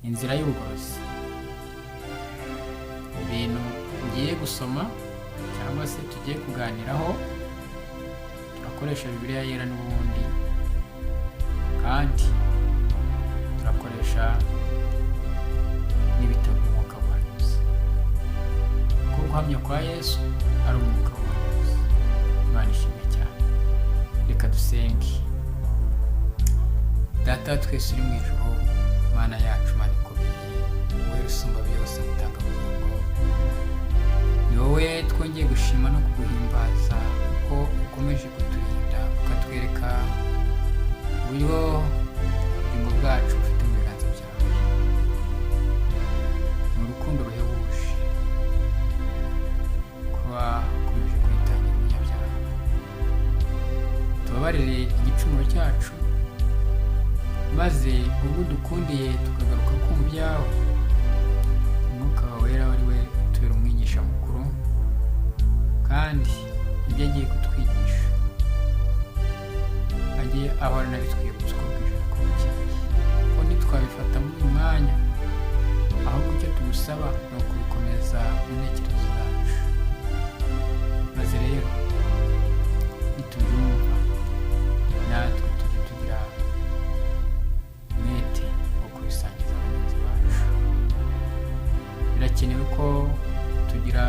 Inzira y'ubugorozi. Ibintu ngiye gusoma cyangwa se tugiye kuganiraho, turakoresha Bibiliya Yera n'ubundi, kandi turakoresha n'ibitabo by'umwuka w'ubuhanuzi, kuko guhamya kwa Yesu ari umwuka w'ubuhanuzi. Imana ishimwe cyane. Reka dusenge. Data twese uri mu ijuru, Mana yacu, Mana ikomeye, wowe usumba byose, gutanga ubugingo, ni wowe twongeye gushima no kuguhimbaza kuko ukomeje kuturinda, ukatwereka uburyo ubugingo bwacu bufite mu biganza byawe. Ni urukundo ruhebuje kuba ukomeje kwitangira umunyabyaha. Tubabarire igicumuro cyacu, maze ubwo dukundiye tukagaruka ku byawe, umwuka wawe wera ari we utubera umwigisha mukuru, kandi ibyo agiye kutwigisha ajye ahora anabitwibutsa uko bwije n'uko bukeye, kuko ntitwabifata muri uyu mwanya, ahubwo icyo tugusaba ni ukubikomeza mu ntekerezo zacu. Maze rero nitubyumva natwe tujye tugira umwete wo kubisangiza bagenzi bacu. Birakenewe ko tugira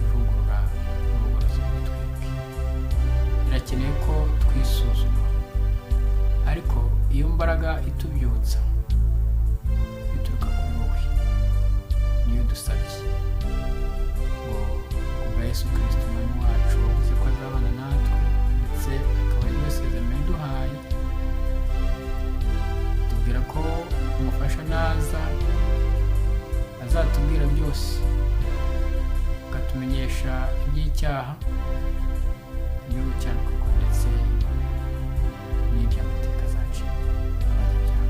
ivugurura n'ubugorozi muri twebwe. Birakenewe ko twisuzuma, ariko iyo mbaraga itubyutsa ituruka kuri wowe, niyo dusabye ngo kubwa Yesu Kristo Umwami wacu, wavuze ko azabana natwe, ndetse akaba ari we sezerano yaduhaye, tubwira ko umufasha naza azatubwira byose, akatumenyesha iby'icyaha, ibyo gukiranuka ndetse n'iby'amateka azacira abanyabyaha.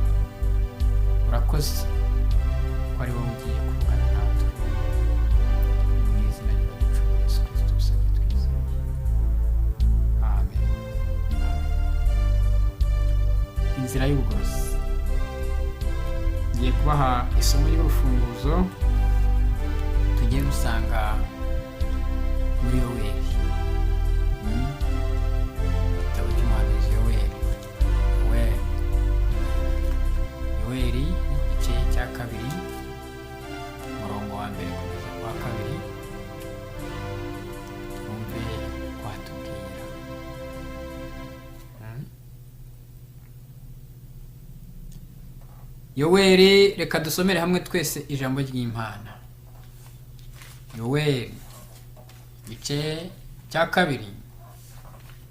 Urakoze ko ari wowe ugiye kuvugana natwe. Mu izina ry'Uwacu Yesu Kristo usabye twizeye, amen. Amen. Inzira y'ubugorozi. Ngiye kubaha isomo ry'urufunguzo tugiye gusanga muri Yoweri, igitabo cy'umuhanuzi Yoweri. Yoweri igice cya 2, umurongo wa 1 kugeza ku wa 2, twumve watubwira. Yoweri, reka dusomere hamwe twese ijambo ry'Imana. Yoweri igice cya 2,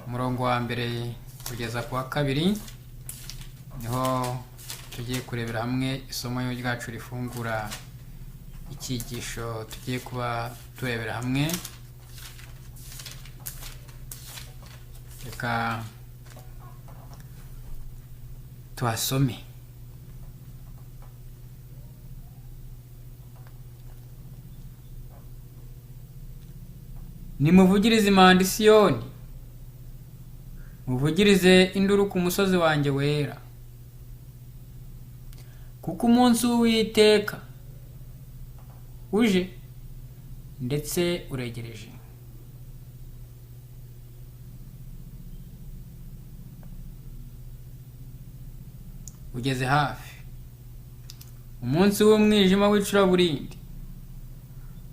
umurongo wa 1 kugeza ku wa 2, niho tugiye kurebera hamwe isomo ryacu rifungura icyigisho tugiye kuba turebera hamwe. Reka tuhasome. Nimuvugirize impanda i Siyoni, muvugirize induru ku musozi wanjye wera, kuko umunsi w'Uwiteka uje ndetse uregereje. Ugeze hafi, umunsi w'umwijima w'icuraburindi,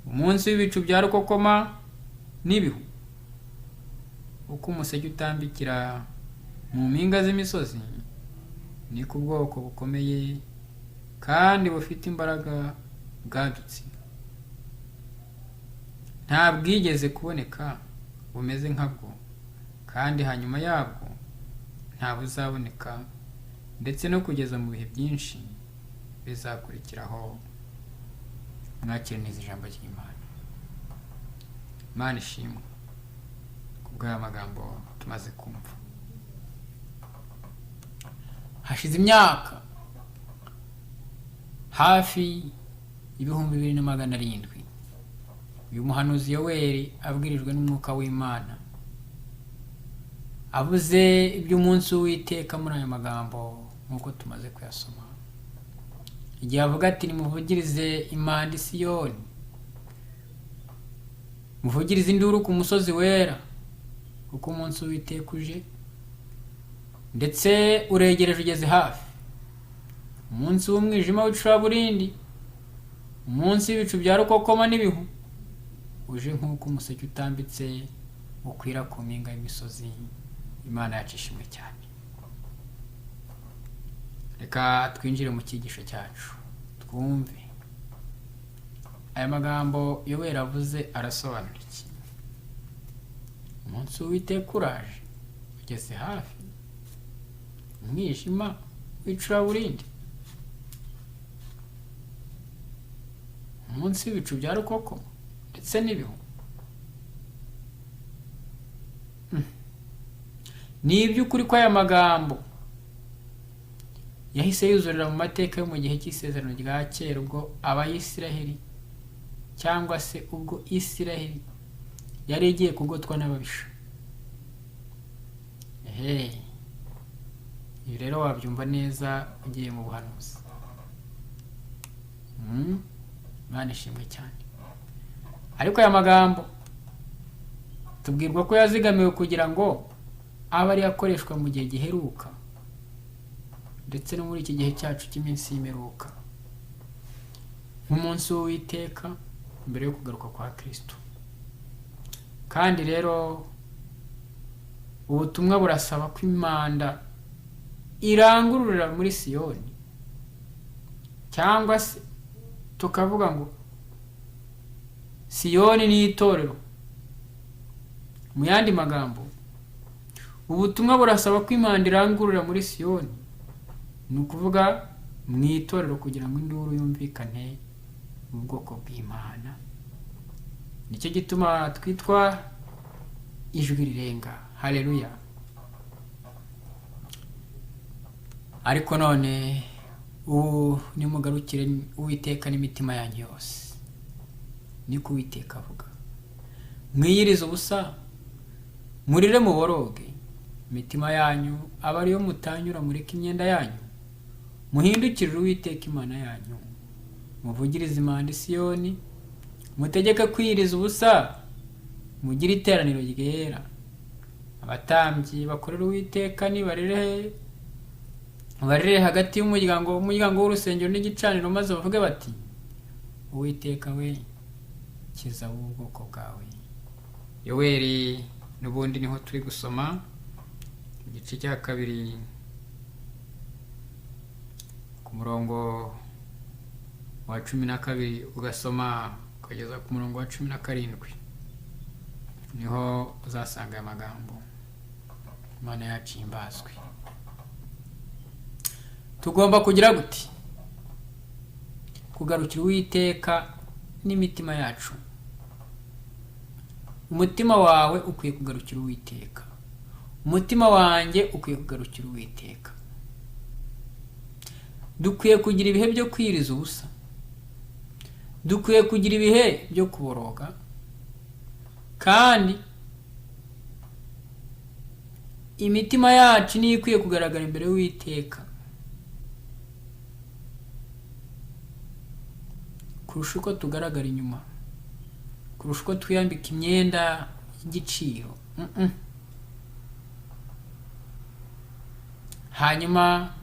umunsi w'ibicu bya rukokoma n'ibihu, uko umuseke utambikira mu mpinga z'imisozi, niko ubwoko bukomeye kandi bufite imbaraga bwadutse. Nta bwigeze kuboneka bumeze nkabwo, kandi hanyuma yabwo nta buzaboneka, ndetse no kugeza mu bihe byinshi bizakurikiraho. Mwakire neza ijambo ry'Imana. Imana ishimwe kubw'aya magambo tumaze kumva. Hashize imyaka hafi 2700 uyu muhanuzi Yoweri abwirijwe n'umwuka w'Imana avuze iby'umunsi w'Uwiteka muri ayo magambo nk'uko tumaze kuyasoma. Igihe avuga ati nimuvugirize impanda i Siyoni, muvugirize induru ku musozi wera, kuko umunsi w'Uwiteka uje, ndetse uregereje ugeze hafi, umunsi w'umwijima w'icuraburindi, umunsi w'ibicu bya rukokoma n'ibihu, uje nk'uko umuseke utambitse ukwira ku mpinga y'imisozi. Imana yacu ishimwe cyane. Reka twinjire mu cyigisho cyacu twumve aya magambo Yoweri avuze arasobanura iki. Umunsi w'Uwiteka uraje ugeze hafi, umwijima w'icuraburindi, umunsi w'ibicu bya rukokoma ndetse n'ibihu. Ni iby'ukuri ko aya magambo yahise yuzurira mu mateka yo mu gihe cy'isezerano rya kera, ubwo Abayisiraheli cyangwa se ubwo Isiraheli yari igiye kugotwa n'ababisha. Ibi rero wabyumva neza ugiye mu buhanuzi. Imana ishimwe cyane. Ariko aya magambo tubwirwa ko yazigamiwe kugira ngo abe ari akoreshwa mu gihe giheruka, ndetse no muri iki gihe cyacu cy'iminsi y'imperuka, nk'umunsi w'Uwiteka mbere yo kugaruka kwa Kristo. Kandi rero ubutumwa burasaba ko impanda irangururira muri Siyoni, cyangwa se tukavuga ngo Siyoni ni itorero. Mu yandi magambo, ubutumwa burasaba ko impanda irangururira muri Siyoni, ni ukuvuga mu itorero, kugira ngo induru yumvikane mu bwoko bw'Imana. Nicyo gituma twitwa ijwi rirenga. Haleluya. Ariko none ubu nimugarukire Uwiteka n'imitima yanyu yose, niko Uwiteka avuga. Mwiyirize ubusa, murire muboroge, imitima yanyu aba ariyo mutanyura, mureke imyenda yanyu, muhindukirire Uwiteka Imana yanyu, muvugirize impanda i Siyoni, mutegeke kwiyiriza ubusa, mugire iteraniro ryera. Abatambyi bakorera Uwiteka nibarire hagati y'umuryango w'urusengero n'igicaniro, maze bavuge bati Uwiteka we, kiza ubwoko bwawe. Yoweri n'ubundi niho turi gusoma igice cya 2 ku murongo wa 12 ugasoma ukageza ku murongo wa 17, niho uzasanga aya magambo. Imana yacu ihimbazwe. Tugomba kugira guti kugarukira Uwiteka n'imitima yacu. Umutima wawe ukwiye kugarukira Uwiteka, umutima wanjye ukwiye kugarukira Uwiteka. Dukwiye kugira ibihe byo kwiriza ubusa, dukwiye kugira ibihe byo kuboroga, kandi imitima yacu niyo ikwiye kugaragara imbere y'Uwiteka kurusha uko tugaragara inyuma, kurusha uko twiyambika imyenda y'igiciro. Hanyuma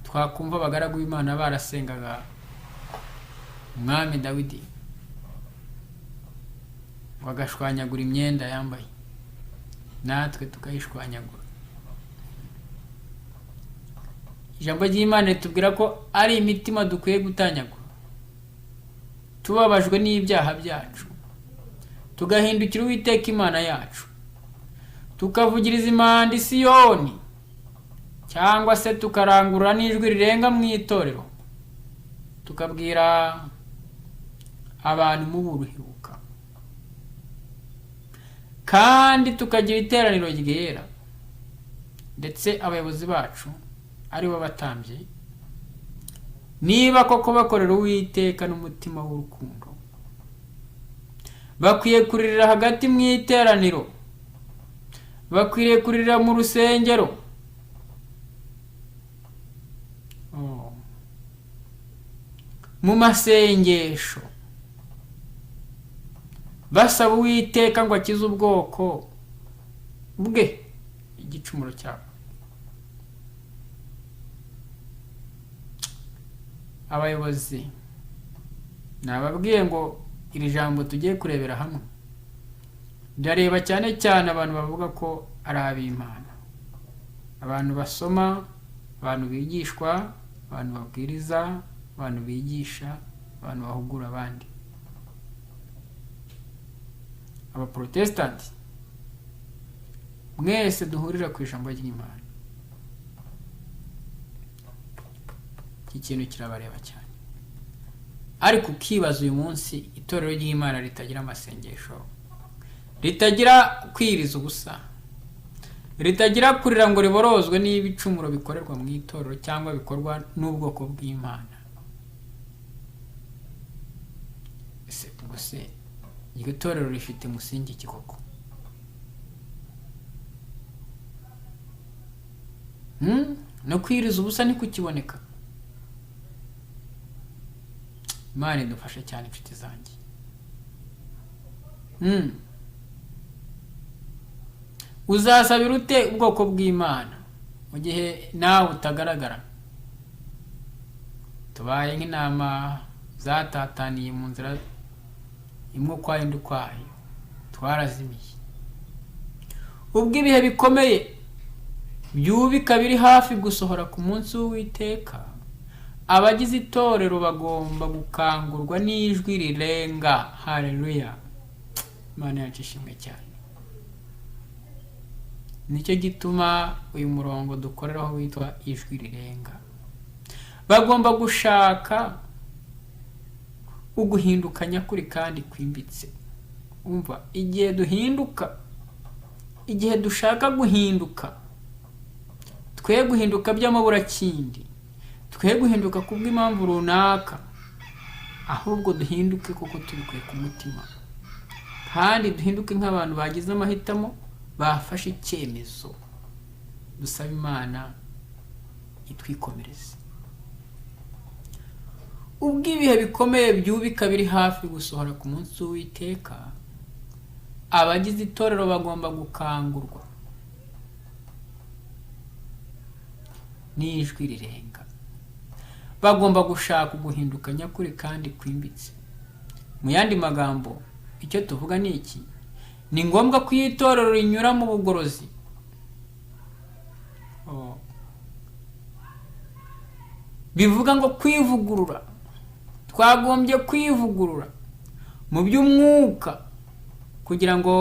twakumva abagaragu b'Imana barasengaga Umwami Dawidi bagashwanyagura imyenda yambaye, natwe tukayishwanyagura. Ijambo ry'Imana ritubwira ko ari imitima dukwiye gutanyagura, tubabajwe n'ibyaha byacu, tugahindukira Uwiteka Imana yacu, tukavugiriza impanda i Siyoni, cyangwa se tukarangurura n'ijwi rirenga mu itorero, tukabwira abantu mu buruheruka, kandi tukagira iteraniro ryera, ndetse abayobozi bacu ari bo batambye, niba koko bakorera Uwiteka n'umutima w'urukundo, bakwiye kuririra hagati mu iteraniro, bakwiriye kuririra mu rusengero. mu masengesho basaba Uwiteka ngo akize ubwoko bwe igicumuro cyabo. Abayobozi nababwiye ngo iri jambo tugiye kurebera hamwe ndareba cyane cyane abantu bavuga ko ari ab'Imana, abantu basoma, abantu bigishwa, abantu babwiriza, abantu bigisha, abantu bahugura abandi. Abaprotestanti mwese duhurira ku ijambo ry'Imana, iki kintu kirabareba cyane. Ariko ukibaza uyu munsi itorero ry'Imana ritagira amasengesho, ritagira kwiriza ubusa, ritagira kurira ngo riborozwe n'ibicumuro bikorerwa mu itorero cyangwa bikorwa n'ubwoko bw'Imana. Ese ubwo iryo torero rifite umusingi ki koko? No kwiriza ubusa ni kukiboneka. Imana idufashe cyane inshuti zanjye. Uzasabira ute ubwoko bw'Imana mu gihe nawe utagaragara? Tubaye nk'intama zatataniye mu nzira imwe ukwayo indi ukwayo, twarazimiye. Ubwo ibihe bikomeye byubika biri hafi gusohora ku munsi w'Uwiteka, abagize itorero bagomba gukangurwa n'ijwi rirenga. Haleluya, Imana yacu ishimwe cyane. Nicyo gituma uyu murongo dukoreraho witwa ijwi rirenga. Bagomba gushaka uguhinduka nyakuri kandi kwimbitse. Umva, igihe duhinduka, igihe dushaka guhinduka, twe guhinduka by'amaburakindi, twe guhinduka kubw'impamvu runaka, ahubwo duhinduke kuko tubikuye ku mutima, kandi duhinduke nk'abantu bagize amahitamo, bafashe icyemezo. Dusaba Imana itwikomereze. Ubwo ibihe bikomeye byubika biri hafi gusohora ku munsi w'Uwiteka, abagize itorero bagomba gukangurwa n'ijwi rirenga. Bagomba gushaka uguhinduka nyakuri kandi kwimbitse. Mu yandi magambo, icyo tuvuga ni iki: ni ngombwa ko itorero rinyura mu bugorozi. Bivuga ngo kwivugurura. Twagombye kwivugurura mu by'umwuka kugira ngo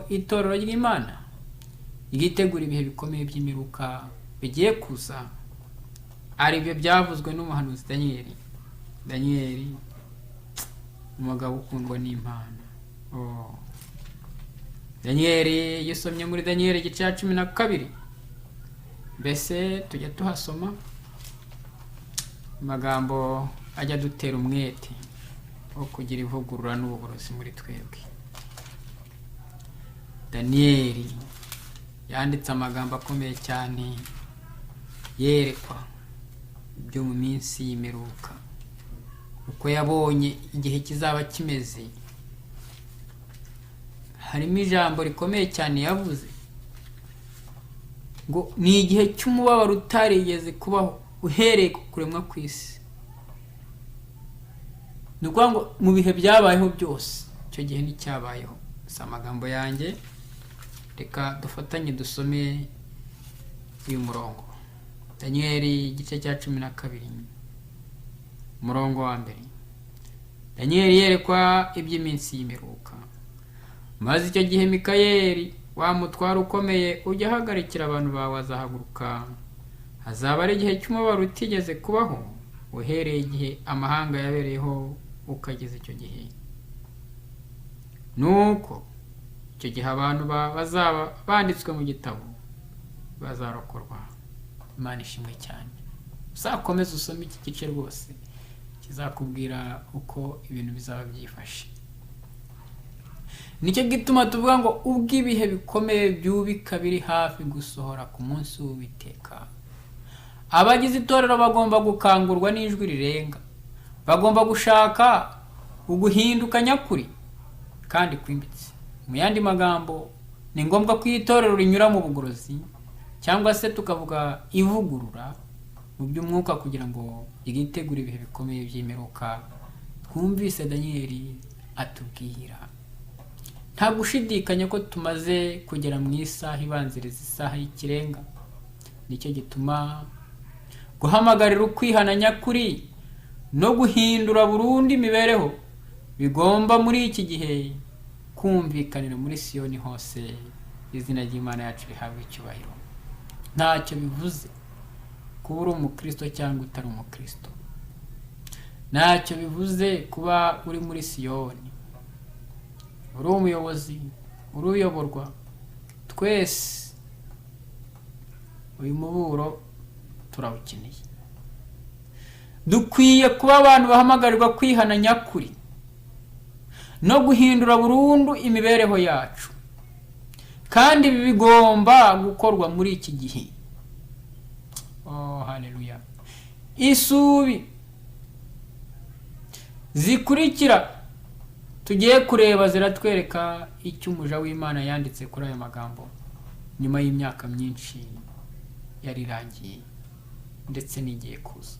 itorero ry'Imana ryitegure ibihe bikomeye by'imiruka bigiye kuza, ari byo byavuzwe n'umuhanuzi Daniyeli. Daniyeli umugabo ukundwa n'Imana. Daniyeli, yisomye muri Daniyeli igice cya 12, mbese tujya tuhasoma amagambo ajya dutera umwete wo kugira ivugurura n'ubugorozi muri twebwe. Daniyeli yanditse amagambo akomeye cyane yerekwa byo mu minsi y'imperuka, uko yabonye igihe kizaba kimeze. Harimo ijambo rikomeye cyane yavuze ngo ni igihe cy'umubabaro utarigeze kubaho uhereye ku kuremwa kw'isi. Ni ukuvuga ngo mu bihe byabayeho byose icyo gihe nticyabayeho. Si amagambo yanjye, reka dufatanye dusome uyu murongo. Daniyeli igice cya 12 umurongo wa mbere. Daniyeli yerekwa iby'iminsi y'imperuka. Maze icyo gihe Mikayeli wa mutwaro ukomeye ujya ahagarikira abantu bawe azahaguruka. Hazaba ari igihe cy'umubabaro utigeze kubaho uhereye igihe amahanga yabereyeho ukageza icyo gihe. Nuko icyo gihe abantu bazaba banditswe mu gitabo bazarokorwa. Imana ishimwe cyane. Uzakomeze usome iki gice rwose, kizakubwira uko ibintu bizaba byifashe. Nicyo gituma tuvuga ngo ubwo ibihe bikomeye byubika biri hafi gusohora ku munsi w'Uwiteka, abagize itorero bagomba gukangurwa n'ijwi rirenga. Bagomba gushaka uguhinduka nyakuri kandi kwimbitse. Mu yandi magambo, ni ngombwa ko itorero rinyura mu bugorozi, cyangwa se tukavuga ivugurura mu by'umwuka, kugira ngo ryitegure ibihe bikomeye by'imperuka twumvise Daniyeli atubwira. Nta gushidikanya ko tumaze kugera mu isaha ibanziriza isaha y'ikirenga. Nicyo gituma guhamagarira ukwihana nyakuri no guhindura burundu imibereho bigomba muri iki gihe kumvikanira muri Siyoni hose. Izina ry'Imana yacu rihabwe icyubahiro. Ntacyo bivuze kuba uri umukristo cyangwa utari umukristo, ntacyo bivuze kuba uri muri Siyoni, uri umuyobozi, uri uyoborwa. Twese uyu muburo turawukeneye. Dukwiye kuba abantu bahamagarirwa kwihana nyakuri no guhindura burundu imibereho yacu, kandi ibi bigomba gukorwa muri iki gihe. Oh, haleluya! Isubi zikurikira tugiye kureba ziratwereka icyo umuja w'Imana yanditse kuri aya magambo nyuma y'imyaka myinshi yari irangiye ndetse n'igiye kuza.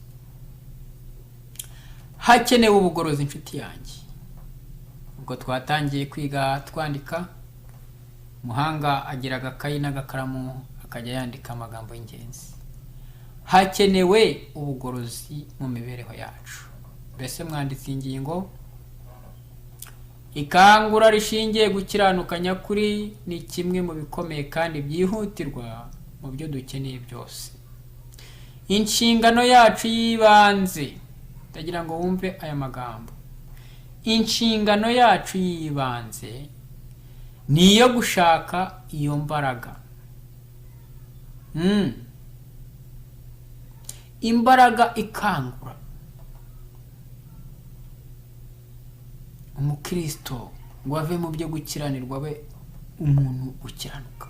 Hakenewe ubugorozi, inshuti yanjye. Ubwo twatangiye kwiga twandika, umuhanga agira agakayi n'agakaramu akajya yandika amagambo y'ingenzi. Hakenewe ubugorozi mu mibereho yacu. Mbese mwanditse ingingo? Ikangura rishingiye gukiranuka nyakuri ni kimwe mu bikomeye kandi byihutirwa mu byo dukeneye byose. Inshingano yacu y'ibanze, ndagira ngo wumve aya magambo, inshingano yacu y'ibanze ni iyo gushaka iyo mbaraga. Imbaraga ikangura umukristo ngo ave mu byo gukiranirwa abe umuntu ukiranuka.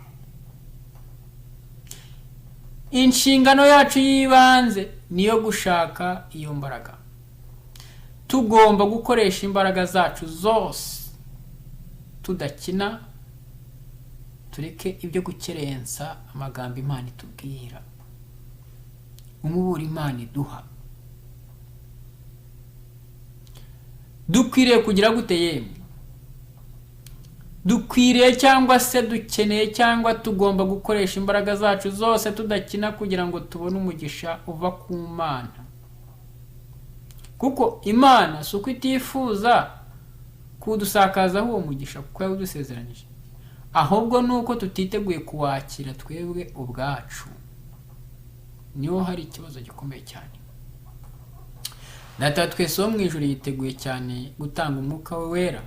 Inshingano yacu y'ibanze ni iyo gushaka iyo mbaraga. Tugomba gukoresha imbaraga zacu zose tudakina, tureke ibyo gukerensa amagambo Imana itubwira, umuburo Imana iduha. Dukwiriye kugira gute yemwe? Dukwiriye cyangwa se dukeneye cyangwa tugomba gukoresha imbaraga zacu zose tudakina kugira ngo tubone umugisha uva ku Mana. Kuko Imana si uko itifuza kudusakazaho uwo mugisha kuko yawudusezeranije, ahubwo ni uko tutiteguye kuwakira twebwe ubwacu. Niho hari ikibazo gikomeye cyane. Data twese wo mu ijuru yiteguye cyane gutanga umwuka we wera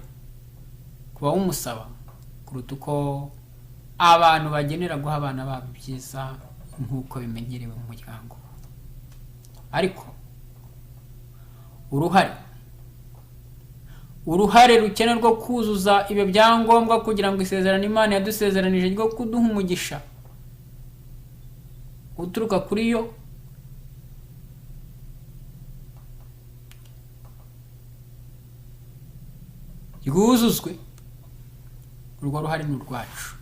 ku bawumusaba kuruta uko abantu bagenera guha abana babo ibyiza nk'uko bimenyerewe mu muryango. Ariko uruhare rukenewe rwo kuzuza ibyo byangombwa kugira ngo isezerano Imana yadusezeranije ryo kuduha umugisha uturuka kuri yo rwuzuzwe, urwo ruhare ni urwacu.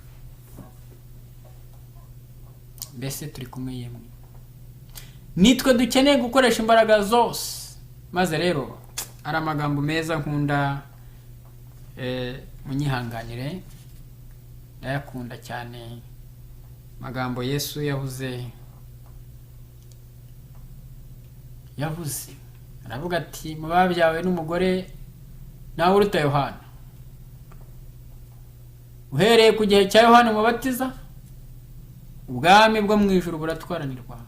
Mbese turi kumwe yemwe? Nitwe dukeneye gukoresha imbaraga zose. Maze rero ari amagambo meza nkunda, munyihanganire, ndayakunda cyane. Amagambo Yesu yavuze, aravuga ati mu babyawe n'umugore nawe uruta Yohana. Uhereye ku gihe cya Yohana Umubatiza, ubwami bwo mu ijuru buratwaranirwa,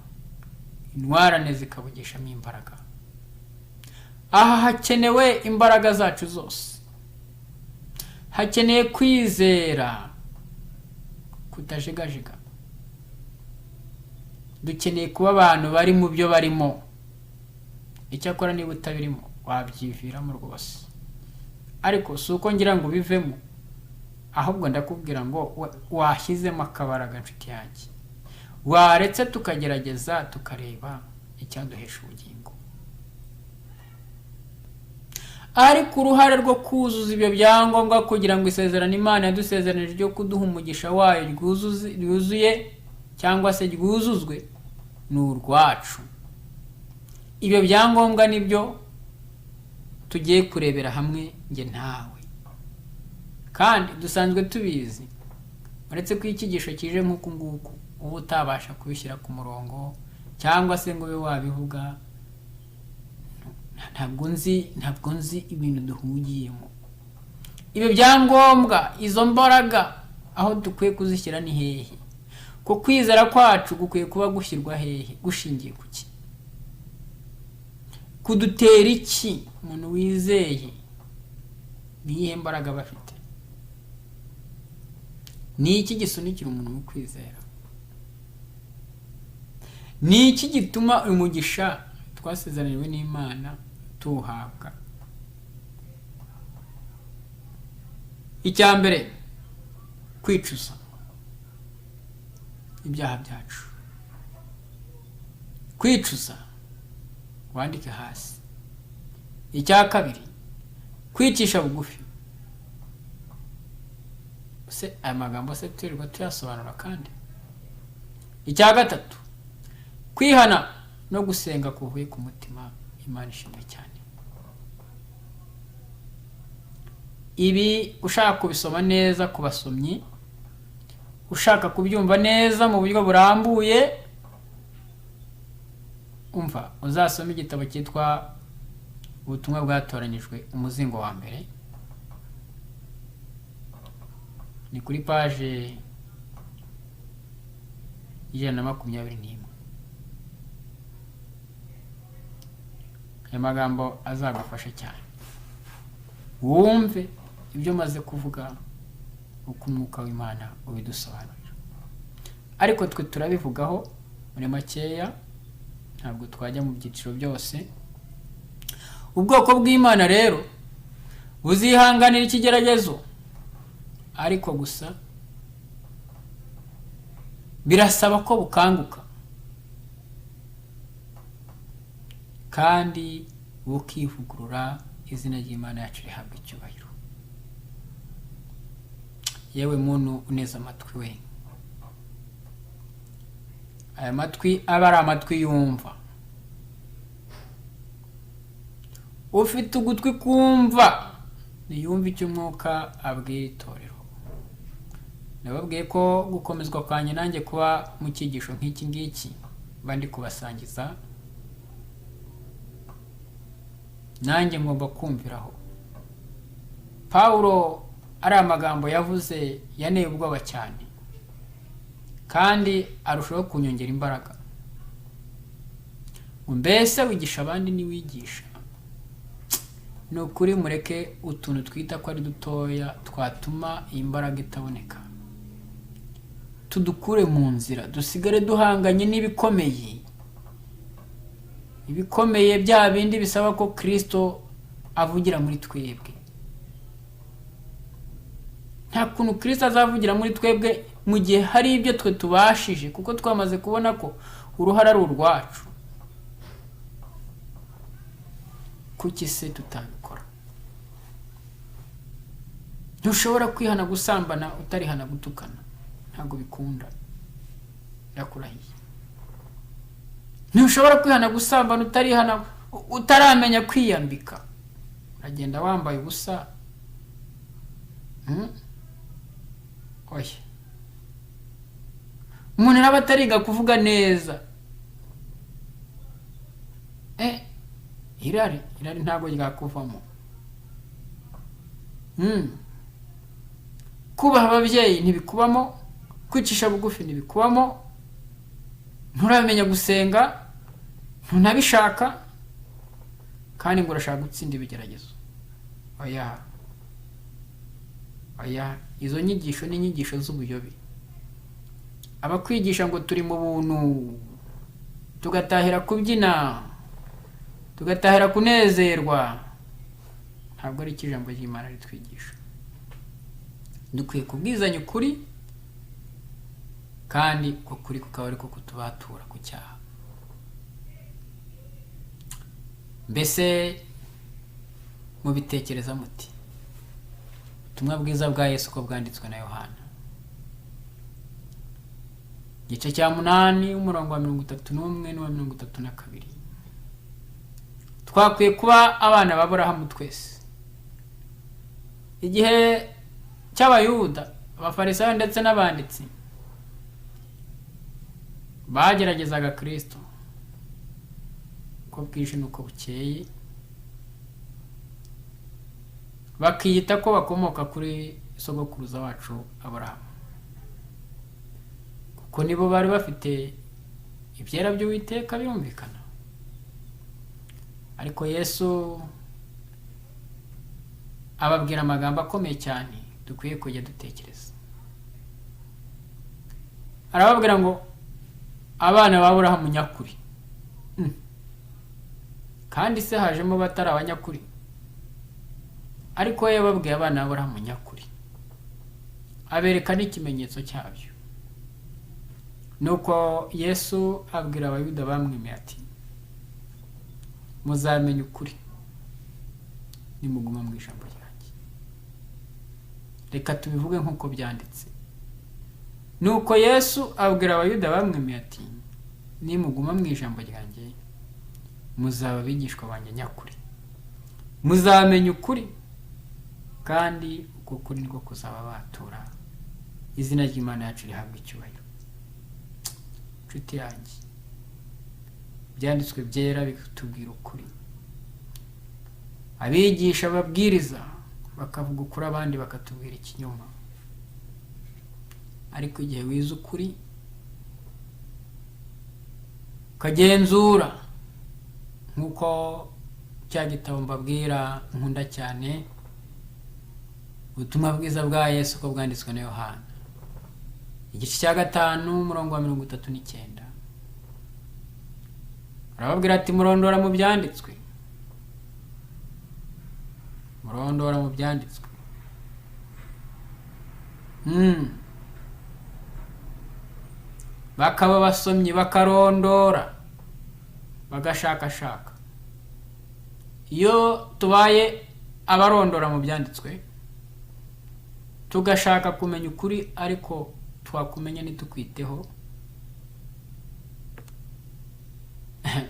intwarane zikabugishamo imbaraga. Aha hakenewe imbaraga zacu zose, hakeneye kwizera kutajegajega. Dukeneye kuba abantu bari mu byo barimo. Icyakora niba utabirimo wabyiviramo rwose, ariko si uko ngira ngo ubivemo, ahubwo ndakubwira ngo washyizemo akabaraga nshuti yanjye, waretse tukagerageza tukareba icyaduhesha ubugingo. Ariko uruhare rwo kuzuza ibyo byangombwa kugira ngo isezerano Imana yadusezeranije ryo kuduha umugisha wayo ryuzuye cyangwa se ryuzuzwe ni urwacu. Ibyo byangombwa nibyo tugiye kurebera hamwe njye ntawe, kandi dusanzwe tubizi. Uretse ko icyigisho kije nk'uku nguku uba utabasha kubishyira ku murongo cyangwa se ngo ube wabivuga, ntabwo nzi ibintu duhugiyemo. Ibyo byangombwa, izo mbaraga aho dukwiye kuzishyira ni hehe? Ko kwizera kwacu gukwiye kuba gushyirwa hehe? Gushingiye ku ki? Kudutera iki? Umuntu wizeye ni iyihe mbaraga bafite? Ni iki gisunikira umuntu mu kwizera? Ni iki gituma umugisha twasezeraniwe n'Imana tuwuhabwa? Icya mbere, kwicuza ibyaha byacu. Kwicuza, wandike hasi. Icya kabiri, kwicisha bugufi. Se aya magambo se turirwa tuyasobanura kandi. Icya gatatu, kwihana no gusenga kuvuye ku mutima. Imana ishimwe cyane. Ibi ushaka kubisoma neza ku basomyi, ushaka kubyumva neza mu buryo burambuye, umva uzasome igitabo cyitwa Ubutumwa bwatoranyijwe, umuzingo wa mbere, ni kuri paje 121. Aya magambo azagufasha cyane wumve ibyo maze kuvuga uko umwuka w'Imana ubidusobanurira. Ariko twe turabivugaho muri makeya, ntabwo twajya mu byiciro byose. Ubwoko bw'Imana rero buzihanganira ikigeragezo, ariko gusa birasaba ko bukanguka kandi bukivugurura. Izina ry'Imana yacu rihabwa icyubahiro. Yewe muntu uneza amatwi we, aya matwi aba ari amatwi yumva. Ufite ugutwi kumva niyumve icyo umwuka abwira itorero. Nababwiye ko gukomezwa kwanjye nanjye kuba mu cyigisho nk'iki ngiki mba ndi kubasangiza, nanjye ngomba kumviraho. Pawulo ari amagambo yavuze yaneye ubwoba cyane, kandi arushaho kunyongera imbaraga. Mbese wigisha abandi niwigisha? Ni ukuri mureke utuntu twita ko ari dutoya twatuma iyi mbaraga itaboneka, tudukure mu nzira, dusigare duhanganye n'ibikomeye. Ibikomeye bya bindi bisaba ko Kristo avugira muri twebwe. Nta kuntu Kristo azavugira muri twebwe mu gihe hari ibyo twe tubashije, kuko twamaze kubona ko uruhare ari urwacu. Kuki se tutabikora? Ntushobora kwihana gusambana utarihana gutukana, ntabwo bikunda, ndakurahiye. Ntushobora kwihana gusambana utarihana, utaramenya kwiyambika. Uragenda wambaye ubusa. Oya, umuntu araba atariga kuvuga neza. Irari ntabwo ryakuvamo. Kubaha ababyeyi ntibikubamo, kwicisha bugufi ntibikubamo, nturamenya gusenga, ntunabishaka, kandi ngo urashaka gutsinda ibigeragezo. Oya, oya, izo nyigisho ni inyigisho z'ubuyobe. Abakwigisha ngo turi mu buntu, tugatahira kubyina, tugatahira kunezerwa, ntabwo ari ijambo ry'Imana ritwigisha. Dukwiye kubwizanya ukuri, kandi uko kuri kukaba ariko kutubatura ku cyaha. Mbese Mubitekereza muti? Ubutumwa bwiza bwa Yesu uko bwanditswe na Yohana, igice cya 8, umurongo wa 31 n'uwa 32. Twakwiye kuba abana ba Aburahamu twese. Igihe cy'Abayuda, Abafarisayo ndetse n'abanditsi bageragezaga Kristo uko bwije n'uko bukeye, bakiyita ko bakomoka kuri sogokuruza wacu Aburahamu, kuko nibo bari bafite ibyera by'Uwiteka, birumvikana. Ariko Yesu ababwira amagambo akomeye cyane dukwiye kujya dutekereza. Arababwira ngo abana ba Aburahamu nyakuri. Kandi se hajemo batari abanyakuri? Ariko we yababwiye abana ba Aburahamu nyakuri, abereka n'ikimenyetso cyabyo. Nuko Yesu abwira Abayuda bamwemeye ati: muzamenya ukuri nimuguma mu ijambo ryanjye. Reka tubivuge nk'uko byanditse. Nuko Yesu abwira Abayuda bamwemeye ati: nimuguma mu ijambo ryanjye muzaba abigishwa banjye nyakuri, muzamenya ukuri, kandi uko kuri niko kuzaba batura. Izina ry'Imana yacu rihabwa icyubahiro. Inshuti yanjye, ibyanditswe byera bitubwira ukuri. Abigisha babwiriza bakavuga ukuri, abandi bakatubwira ikinyoma. Ariko igihe wize ukuri ukagenzura, nk'uko cya gitabo mbabwira nkunda cyane, ubutumwa bwiza bwa Yesu uko bwanditswe na Yohana, igice cya 5, umurongo wa 39, arababwira ati: murondora mu byanditswe, murondora mu byanditswe. Bakaba basomyi, bakarondora, bagashakashaka. Iyo tubaye abarondora mu byanditswe, tugashaka kumenya ukuri, ariko twakumenya ntitukwiteho,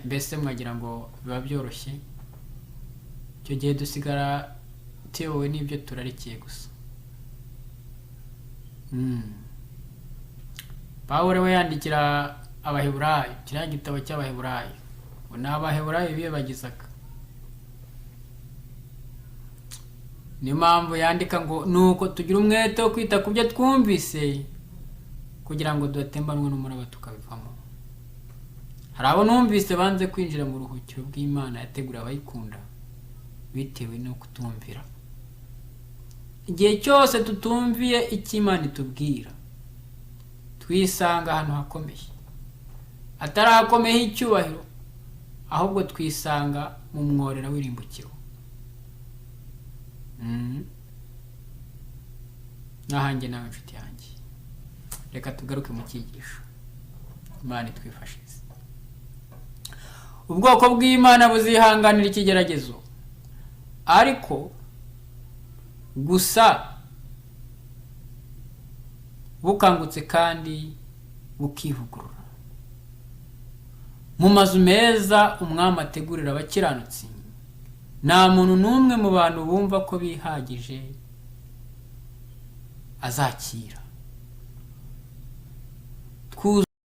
mbese mwagira ngo biba byoroshye? Icyo gihe dusigara tuyobowe n'ibyo turarikiye gusa. Pawulo we yandikira Abaheburayo, kiriya gitabo cy'Abaheburayo, ngo ni Abaheburayo bibagizaga. Niyo mpamvu yandika ngo nuko tugira umwete wo kwita ku byo twumvise, kugira ngo tudatembanwe n'umuraba tukabivamo. Hari abo numvise banze kwinjira mu ruhukiro bw'Imana yategura abayikunda bitewe no kutumvira. Igihe cyose tutumviye icyo Imana itubwira, twisanga ahantu hakomeye, atari ahakomeye icyubahiro, ahubwo twisanga mu mworera w'irimbukiro. Nahanjye nawe inshuti yanjye, reka tugaruke mu cyigisho. Imana itwifashize. Ubwoko bw'Imana buzihanganira ikigeragezo, ariko gusa bukangutse kandi bukivugurura. Mu mazu meza umwami ategurira abakiranutsi, nta muntu n'umwe mu bantu bumva ko bihagije azakira.